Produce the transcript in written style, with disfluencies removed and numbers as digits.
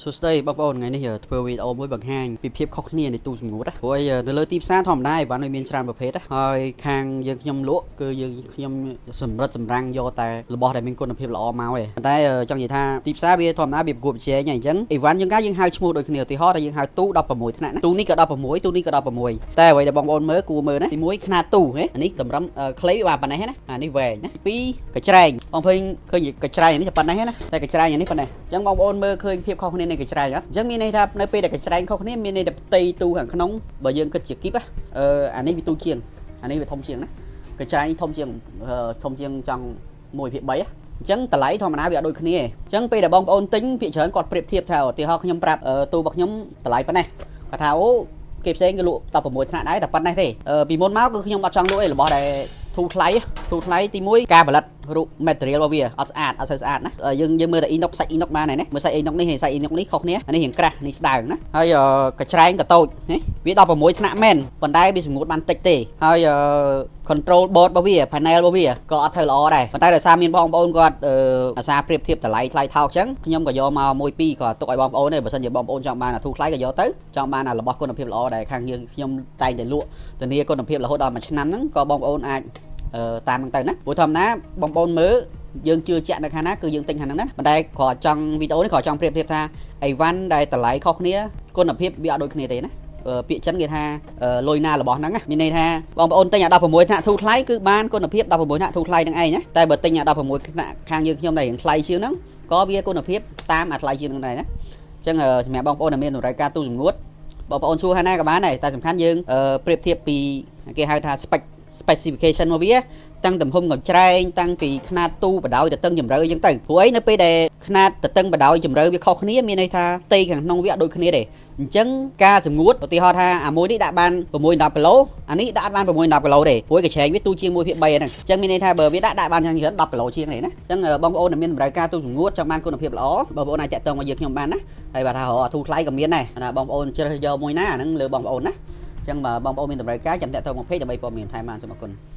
សួស្តីបងប្អូនថ្ងៃនេះធ្វើវីដេអូមួយបង្ហាញពីភាពខុសគ្នានៃទូសម្ងួតណាព្រោះអីនៅលើទីផ្សារធម្មតាអីវ៉ាន់វាមានច្រើនប្រភេទណាហើយខាងយើងខ្ញុំលក់គឺយើងខ្ញុំសម្រិតសម្រាំងយកតែរបស់ដែលមានគុណភាពល្អមកឯងប៉ុន្តែចង់និយាយថាទីផ្សារវាធម្មតាវាប្រកួតប្រជែងហើយអញ្ចឹងអីវ៉ាន់យើងកាយើងហៅឈ្មោះដូចគ្នាឧទាហរណ៍ថាយើងហៅទូ16ថ្នាក់ណាទូនេះក៏16ទូនេះក៏16តែអ្វីដែលបងប្អូនមើលគួរមើលណាទី1ខ្នាតទូហ៎អានេះតម្រឹមខ្លីបាទប៉ុណ្ណេះណាអានេះវែងណាទី2កច្រែងបងឃើញឃើញកច្រែងនេះប៉ុណ្ណេះណាតែកច្រែងនេះប៉ុណ្ណេះអញ្ចឹងបងប្អូនមើលឃើញភាពខុសគ្នានៃកច្រែងអត់អញ្ចឹងមានន័យថានៅពេលដែលកច្រែងខុសគ្នាមានន័យថាផ្ទៃទូខាងក្នុងបើយើងគិតជាគីបអឺអានេះវាទូជាងអានេះវាធំជាងណាកច្រែងធំជាងធំជាងចង់1ភាគ3អញ្ចឹងតម្លៃធម្មតាវាអត់ដូចគ្នាទេអញ្ចឹងពេលដែលបងប្អូនទិញភាគច្រើនគាត់ប្រៀបធៀបថាឧទាហរណ៍ខ្ញុំប្រាប់ទូរបស់ខ្ញុំតម្លៃប៉ុណ្ណេះគាត់ថាអូគេផ្សេងគេលក់16ថ្នាក់ដែរតែប៉ុណ្ណេះទេពីមុនមកគឺខ្ញុំអត់ចង់លក់ឯរបស់ដែលធូរថ្លៃធូរថ្លៃទី1ការផលិតរូប material របស់វាអត់ស្អាតអត់សូវស្អាតណាយើងយើងមើលតែ inox សាច់ inox បានហើយណាមើលសាច់ inox នេះហើយសាច់ inox នេះខុសគ្នាអានេះរៀងក្រាស់នេះស្ដើងណាហើយកច្រែងក៏តូចណាវា16ថ្នាក់មែនប៉ុន្តែវាសម្ងួតបានតិចទេហើយ control board របស់វា panel របស់វាក៏អត់ធ្វើល្អដែរប៉ុន្តែដោយសារមានបងប្អូនគាត់អាសាប្រៀបធៀបតម្លៃថ្លៃថោកអញ្ចឹងខ្ញុំក៏យកមកមួយពីរក៏ទុកឲ្យបងប្អូនដែរបើសិនជាបងប្អូនចង់បានអាធូរថ្លៃក៏យកទៅចង់បានអារបស់គុណភាពល្អដែលខាងយើងខ្ញុំតែងតែលក់ធានាគុណភាពរហូតដល់មួយឆ្នាំហ្នឹងក៏បងប្អូនអាចតាមហ្នឹងទៅណាព្រោះធម្មតាបងប្អូនមើលយើងជឿជាក់នៅខាងណាគឺយើងទិញខាងហ្នឹងណាប៉ុន្តែគ្រាន់ចង់វីដេអូនេះគ្រាន់ចង់ប្រៀបធៀបថាអីវ៉ាន់ដែលតម្លៃខុសគ្នាគុណភាពវាអត់ដូចគ្នាទេណាពាក្យចិនគេថាលុយណារបស់ហ្នឹងមានន័យថាបងប្អូនទិញអា16ថ្នាក់ធូរថ្លៃគឺបានគុណភាព16ថ្នាក់ធូរថ្លៃហ្នឹងឯងណាតែបើទិញអា16ថ្នាក់ខាងយើងខ្ញុំដែលរៀងថ្លៃជាងហ្នឹងក៏វាគុណភាពតាមអាថ្លៃជាងហ្នឹងដែរណាអញ្ចឹងសម្រាប់បងប្អូនដែលមានតម្រូវការទូសម្ងួតបងប្អូនសួរខាងណាក៏បានដែរតែសំខាន់យើងប្រៀបធៀបពីគេហៅថា specification របស់វាតាំងទំហំកញ្ច្រែងតាំងពីខ្នាតទូបដោយទៅតឹងជម្រៅអញ្ចឹងទៅព្រោះអីនៅពេលដែលខ្នាតទៅតឹងបដោយជម្រៅវាខុសគ្នាមានន័យថាផ្ទៃខាងក្នុងវាអត់ដូចគ្នាទេអញ្ចឹងការសម្ងួតឧទាហរណ៍ថាអាមួយនេះដាក់បាន6 10គីឡូអានេះដាក់បាន6 10គីឡូទេព្រោះកញ្ច្រែងវាទូជាង1ភាគ3ហ្នឹងអញ្ចឹងមានន័យថាបើវាដាក់ដាក់បានយ៉ាងច្រើន10គីឡូជាងទេណាអញ្ចឹងបងប្អូនដែលមានតម្រូវការទូសម្ងួតចង់បានគុណភាពល្អបងប្អូនអាចតាក់ទងមកយើងខ្ញុំបានណាហើយបើថារកអាធូរថ្លៃក៏មានដែរណាបងប្អូនជ្រើសយកមួយណាអាហ្នឹងលើបងប្អូនណាអញ្ចឹងបើបងប្អូនមានតម្រូវការចាំតាក់ទងមក page ដើម្បីព័ត៌មានបន្ថែមបានសូមអរគុណ។